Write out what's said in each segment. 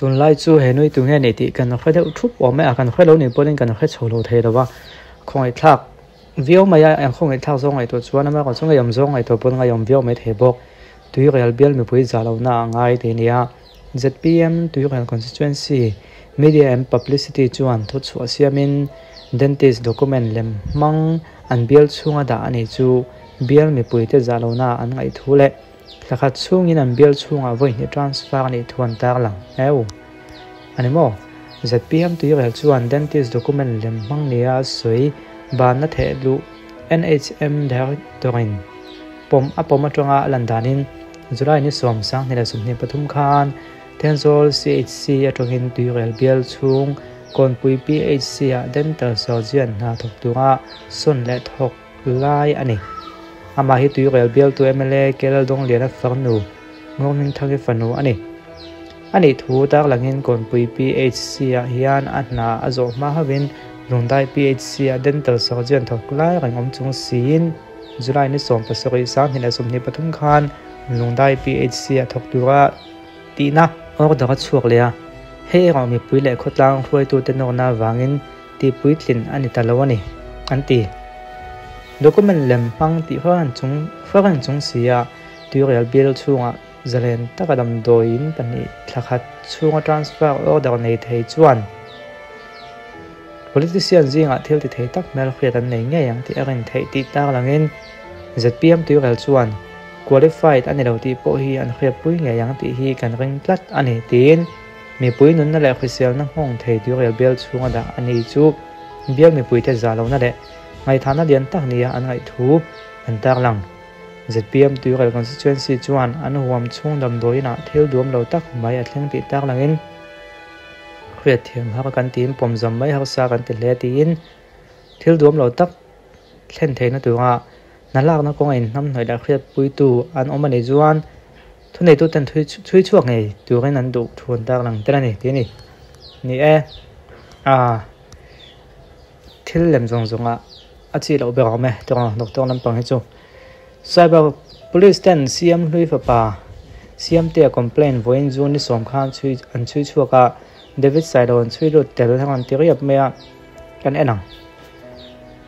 Tunlai chu he nui tu nge ni tih kan hre deuh thup awm e a, kan hre lo nih pawhin kan hre chho lo thei lo va, khawngaihthlak viau mai a, eng khawngaihthlak zawng ngaihtuah chuan amaherawhchu chu ngeiawm zawng ngaihtuah pawn ngeiawm viau mai thei bawk. Tuirial bial mipui zah lohna a ngai tih a ni a, zpm Tuirial Constituency Media and Publicity chuan thuchhuah siamin Dentist document lem hmang an bial chhunga dah a nih chu bial mipuite zah lohna an ngaih thu leh Thla khat chhungin an bial chhungah vawi hnih transfer a nih thu an tarlang heu. A ni maw? Zpm tuirel chuan dentist document lem hmang nia a sawi banna theh luh NHM Director-in pawm a pawm atanga a lan danin July ni 12, khan Thenzawl CHC atangin tuirel bial chhung Kawnpui PHC-ah dental surgeon hna thawk tura sawn leh thawk lai a ni. Amah hi Tuirel bialtu mla Kelal Dawngliana farnu Ngawhmingthangi fanu a ni. A nih thu tarlangin Kawnpui PHC-ah hian a hna a zawh hma hauhin Lungdai PHC-ah Dental Surgeon thawk lai reng awm chung siin July ni 17, 2023 khan Lungdai PHC-ah thawk tura tihna order a chhuak leh a. Hei erawh mipui leh khawtlang hruaitute nawrna avangin tihpuitlin a ni ta lo a ni, an ti. Document lem hmang tih hruairen chung hruairen chung si a, tuirial bill chhungah zalen taka damdawiin pahnih thla khat chhunga transfer order nei thei chuan politician zingah thil ti thei tak hmel hriat an nei ngei ang tih a rin theih tih tarlangin zpm tuirial chuan qualified a ni lo tih pawh hi an hriatpui ngei ang tih hi kan ring tlat a ni tiin Mipui nunna leh hriselna nghawng thei tuirial bial chhunga dah a ni chu bial mipuite zah lohna leh ngaihthahna lian tak nia an ngaih thu an tarlang. Zpm Tuirial Constituency chuan an huam chhung damdawiinah thil duam lo tak mai a thleng tih tarlangin hriatthiam har kan tiin pawmzam mai harsa kan ti hle tiin thil duam lo tak thlen theihna tura hna lakna kawnga inhnamhnawih leh hriatpuitu an awm a nih chuan Thuneituten chhui chhuak ngei turin an duh thu an tarlang tel a ni tih a ni. Ni e, a thil lem zawng zawnga a chi loh ber awm e tawng doctor lampang hi chu. Cyber Police ten CM hlui fapa Siamtea complaint vawiin June ni sawm khan chhui an chhui chhuak a, David Sailo an chhui lut tel heng an ti riap mai a, kan en ang.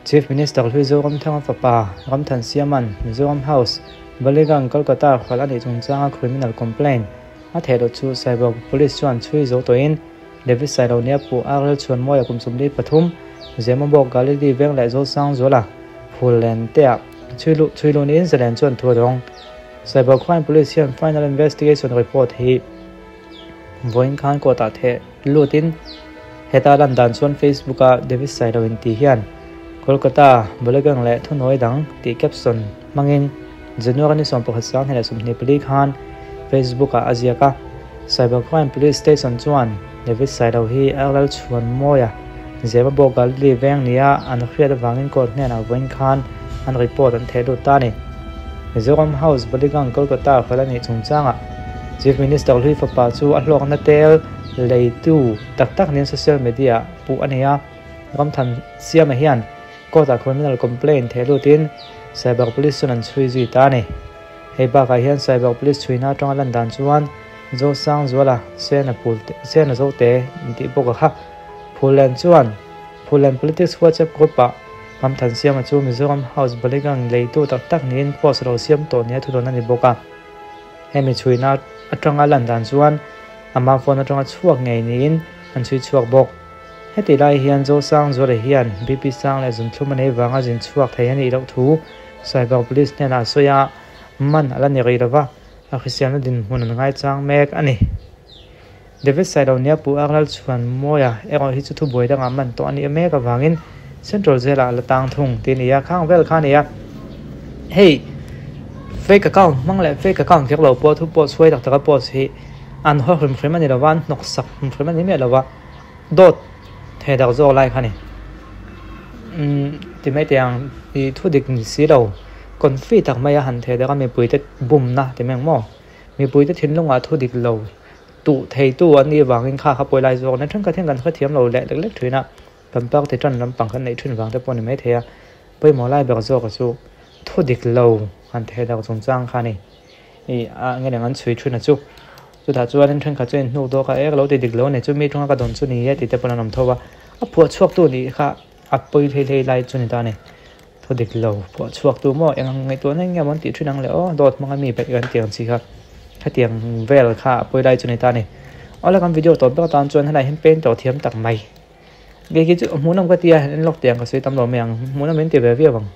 Chief Minister hlui Zoramthanga fapa Ramthan Siaman, Mizoram House, Baligang, Kolkata hralh a nih chungchanga criminal complaint a theh loh chu Cyber Police chuan chhui zo tawhin David Sailo nia puh a rel chhuan mawia kum 43, Zemabawk, Galili veng leh Zosangzuala phul len teah chhui luh chhui luh niin zalen chuan thu a dawng. Cyber Crime Police hian final investigation report hi vawiin khan court ah theh lutin heta lan dan chuan Facebook a David Sailo inti hian Kolkata Bolagang leh thunawi dang tih caption hmangin January ni 11, 2024 khan Facebook ah a ziak a. Cyber Crime Police Station chuan David Sailo hi Arlal Chhuanmawia Zemabawk Galili veng nia an hriat avangin court hnenah vawiin khan an report an theh lut ta a ni. Mizoram House Baligang Kolkata hralh a nih chungchangah Chief Minister hlui fapa chu a hlawkna tel leitu tak tak niin social media ah puh a ni a. Ramthan Siama hian court ah criminal complaint theh lutin Cyber Police chuan an chhui zui ta a ni. Hei bakah hian Cyber Police chhuina atanga lan dan chuan Zosangzuala Sena Phul Sena Zote intih bawk a kha. Phullen chuan Phullen Politics WhatsApp group-ah Ramthan Siama chu Mizoram House Baligang leitu tak tak niin post ro siam tawh nia thudawn a ni bawk a. Hemi chhuina atanga lan dan chuan ama phone atanga chhuak ngei niin an chhui chhuak bawk. Heti lai hian Zosangzuala hian BP sang leh zunthlum a nei vanga zin chhuak thei a nih loh thu Cyber Police hnenah a sawi a, man a la ni rih lova, a hriselna dinhmun an ngaichang mek a ni. David Sailo nia Pu Arlal chuan Mawia erawh hi chu thubuai dangah man tawh a nih mek avangin Central Jail-ah a la tang thung tih a ni a, khang vel kha a ni a. Hei fake account hmang leh fake account kher lo pawh thu post huai tak taka post hi an haw hrim hrim a ni lova, an hnawk sak hrim hrim a ni miah lova, dawt thei dak zawk lai kha a ni. Umm ti mai teh ang i thu dik ni si lo confi tak maia han thei dak a mipuite bumna ti mai ang maw? Mipuite thinlungah thu dik lo tuh theitu an nih avangin kha kha pawi lai zawk nen thenkhat hian kan hrethiam lo leh lek lek thin a, kan party tan lampang kan neih thin vang te pawh a ni maithei a, pawimawh lai ber zawk chu thu dik lo han thei dak chungchang kha a ni. Ih a nge neng an chhui thin a chu. Chutah chuanin thenkhat chuan inhnuk dawk a, e ka lo ti dik lo a ni, chumi aṭanga ka dawn chu ni e tih te pawh an awm tho a, a phuah chhuaktu nih kha a pawi hlei hlei lai chu ni ta a ni. Thu dik lo phuah chhuaktu maw eng ang ngaihtuahna eng nge maw an tih ṭhin ang le aw, dawt hmanga mi beih kan tih ang chi kha hetiang vel kha a pawi lai chu ni ta a ni. Awle kan video tawp ber atan chuan helaiah hian painter thiam tak mai. Kei khi chu hmuhnawm ka ti a, en lawk teh ang ka sawi tam lo mai ang, hmuhnawm in ti ve viau ang.